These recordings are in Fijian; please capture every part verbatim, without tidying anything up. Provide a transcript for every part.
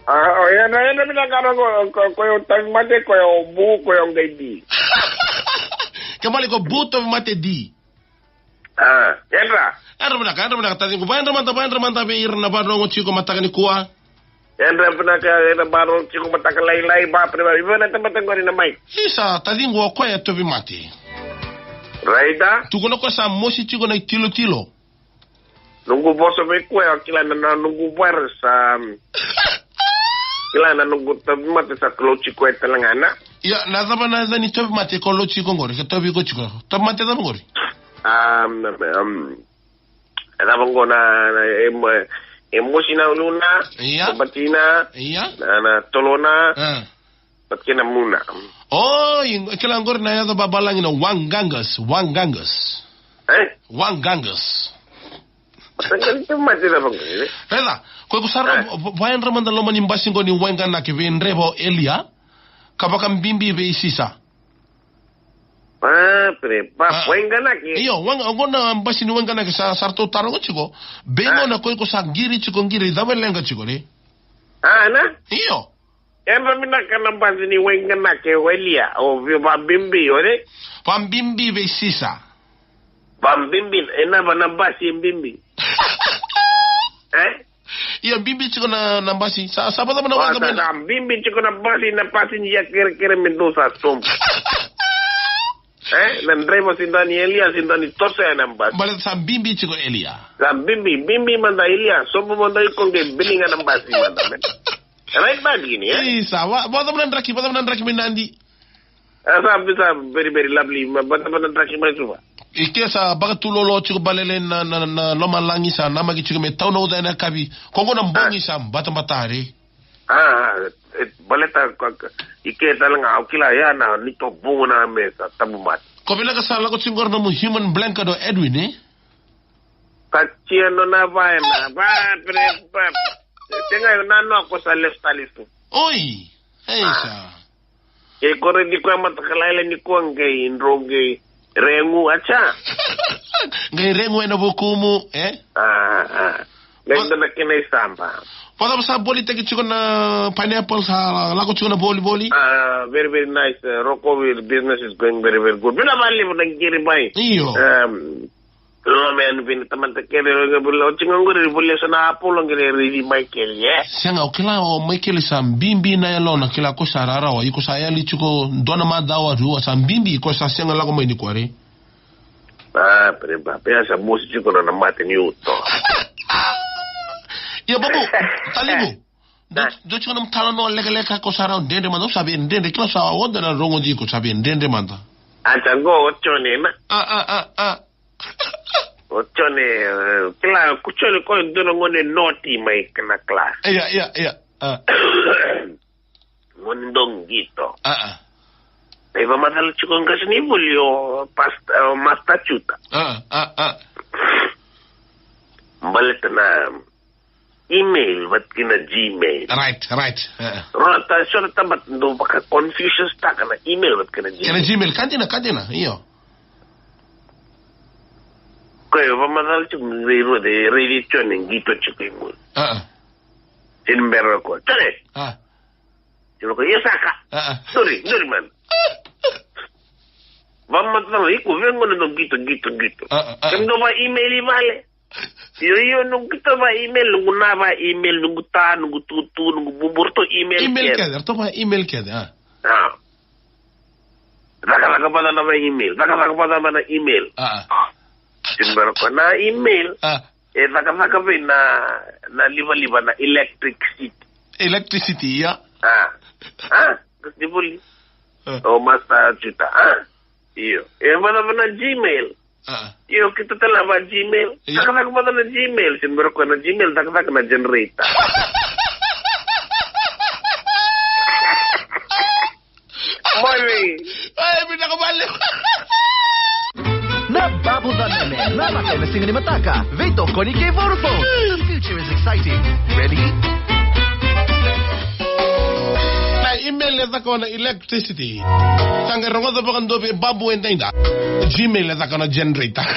A, o, yadra, yadra vinaka na ko, ko, ko ya o tauvimate, ko ya o bu, ko ya o qai di. Ke mali ko bu, tauvimate di. A, yadra. Yadra vinaka, yadra vinaka, taciqu. Vayadra mada, vayadra mada vei ira na vakarorogo tiko mataka nikua. Yadra vinaka, ira na vakarorogo tiko mataka lailai, ba, pre, ba, ivana tamata qori na mai. Isa, taciqu, o koya tauvimate. Raita. Tukuna ko sa mosi tiko na itilotilo. Noqu vosa vei koya, kila na, na noqu virus, um, kila na noqu tauvimate sa close koya tale ga na. Ia, na cava na yaca ni tauvimate ko close iko qori, ka tauvi iko tiko? Tauvimate cava qori? Um, um, e cava qo na, na, e mo-, e mosi na uluna, ia, batina, ia, na, na tolona. A. But kena muna. O, i, kila qori na yaca vavalagi na wangangas, wangangas. E? Wangangas. Wangangas tu mati na wangangas, e? Raica, ko iko sara, e, va-, vayadra mada loma ni basi qo ni Wainganaki vei draiva o Elia, ka vakabibi vei Sisa. A, pre, pa, a, Wainganaki. Io, wanga, qo na basi ni Wainganaki sa, sa ratou taroga tiko. Be, a, qo na ko iko sa qiri tiko, qiri, cava e leqa tiko, re? A, na? Io. Yadra vinaka na basi ni Wainganaki, o Elia, o via vabibi, o re? Vabibi vei Sisa. Vabibi, e na va na basi e bibi. E? Ia bibi tiko na, na basi. Sa, sa vata na, o, wanga sa, mena, sa bibi tiko na basi, na basi ni ya kerekere me dou sa sobu. E? Na draiva sega ni Elia, sega ni toso ya na basi. Baleta sa bibi tiko Elia. Sa bibi, bibi mada Elia, sobu mada iko qai biliga na basi mada, mena. Right back ini, e? Isa, va, vata na draki, vata na draki me Nadi. A, sa, sa, very, very lovely. Ma, vata, vata na draki mai Suva. I ke sa vakatulolo tiko balele na, na, na lomalagi sa namaki tiko me taunauca ena yakavi. Ko qo na bogi, a, sa batabata re. A, a, e, baleta ko, ko, i ke tale ga, au kila ya na neitou vugo na me sa tabu mate. Ko vinaka sa lako tiko qori nomu human blanket o Edwin, e? Ka tia nona va ena, va, pre, va. Sega, na noa ko sa lesu tale tu. Oi, e, a, sa. Ke ko redi koya mataka lailai nikua qai dro qai regu, a ca. Qai regu ena vukumu, e? A, a. Qai, va-, dua na kena isaba. Vacava sa volitaki tiko na pineapple, sa lako tiko na volivoli? A, very, very nice. Uh, Rokoville business is going very, very good. Vinaka vakalevu na qiri mai. Io. Um, Lomani vei na tamata kece, o tiko qori, voli eso na apolo qori, raici Maikeli, e? Sega, o kila o Maikeli sa bibi na yalona, kila ko sa rarawa, iko sa yali tiko dua na macawa rua, sa bibi, ko sa sega lako mai nikua re. A, pre ba, pe sa mosi tiko na, na mate ni uto. Ia, babu, talibu. Do, a, do tiko na matala no lekaleka ko sa rau dredre mada, sa via dredre, kila sa oda na rogo tiko, sa via dredre mada. A, sa qo, o Jone, na? A, a, a, a. O Jone, e, kila, ko Jone ko e dua na gone noti mai kena kila. Ia, ia, ia. A. Gone dau qito. A, a. Na ivakamacala tiko qasenivuli o past-, o Master Juta. A, a, a. Baleta na email vata kei na Gmail. Right, right. E. Rona ta, so na tamata dau vaka-confusion taka na email vata kei na Gmail. Kei na Gmail, ka dina, ka dina, io. Koya e vakamacala tiko vei rua, e raici Jone qito tiko i muri. A, a. Sega ni bera ko. Jone! A. Jone ko, ia saka. A, a. Duri, duri man. Vakamacala, iko vei gone dau qito, qito, qito. A, a, a. Kemudou va email i vale. Io, io, noqu qito va email, noqu na va email, noqu ta, noqu tutu, noqu bubu, ratou email kece. Email kece, ratou va email kece, a. A. Cakacaka vata na va email, cakacaka vata na email. A, a. Sega ni bera ko na email. A. E cakacaka vei na, na livaliva na electricity. Electricity, ia. A. A, qasenivuli. A. O Master Juta, a. Io. E vata va na Gmail. A. Io, keitou tale va Gmail. Io. Cakacaka vata na Gmail, sega ni bera ko na Gmail, cakacaka na generator. Mole. Ai, vinaka vale. Na Babu Canene, na mata ena siga ni mataka, veitokoni kei Vodafone. The future is exciting. Ready? Na email e caka na electricity. Sa qai rogoca vakadua vei Babu edaidai. Gmail e caka na generator.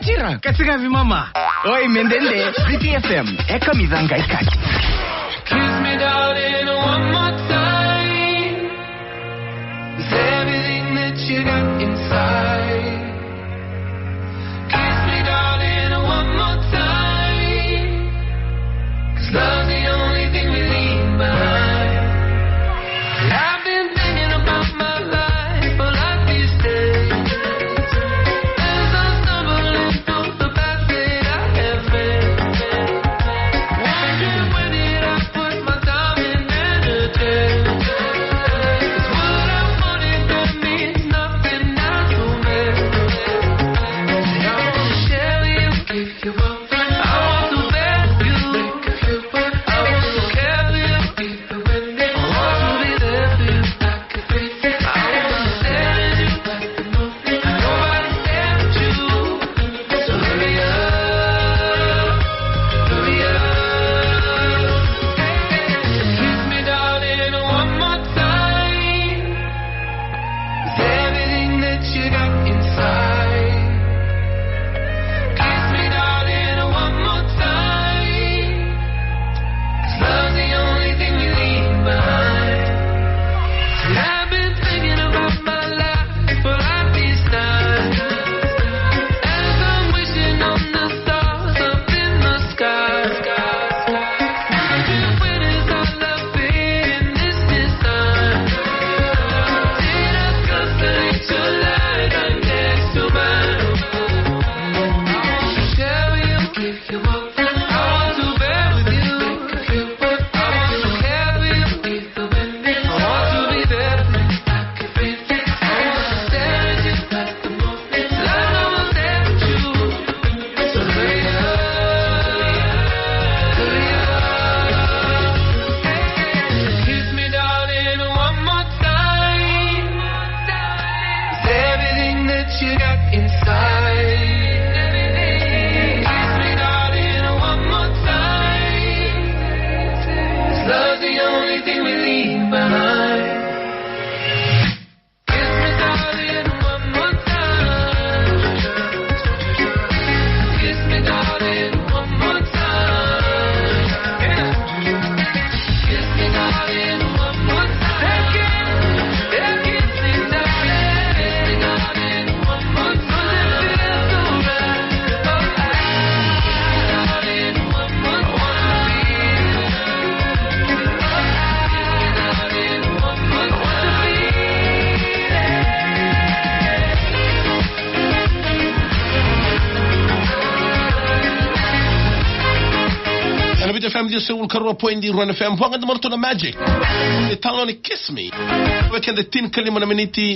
Tira, ka tikavi mama. Oi, me dede. Pretty F M, e kamica qai kati. Kiss me, darling, one more time. 'Cause everything that you got inside. Kiss me, darling, one more time. 'Cause love's the only thing we leave behind. I've been thinking about my life, all of these days. As I'm stumbling through the path that I have made. Wondering where did I put my time and energy. 'Cause what I wanted don't mean nothing now to me. I wanna share with you. I want to be with you. I want to care with you. I want to be there for you. I want to stay with you. Nobody stay with you. So hurry up, hurry up. Kiss me, darling, one more time. 'Cause everything that you got inside. Kiss me, darling, one more time. 'Cause love's the only thing we leave behind. And I've been thinking about my life for all these nights. As I'm wishing on the stars up in the sky. Kiss me, darling, one more time. It's everything that you got inside. Kiss me, darling, one more time. 'Cause love's the only thing we leave behind. Kiss me, darling, one more time. Kiss me, darling, one more time. Kiss me, darling, one more time. Kiss me, darling, one more time. It feels so right. Oh, I, darling, one more time. Ena Viti F M ciwasagavulu ka rua poidi rua na F M, vuqa na marau na Magic. E talo ni Kiss Me. Vei keda tinikalima na miniti.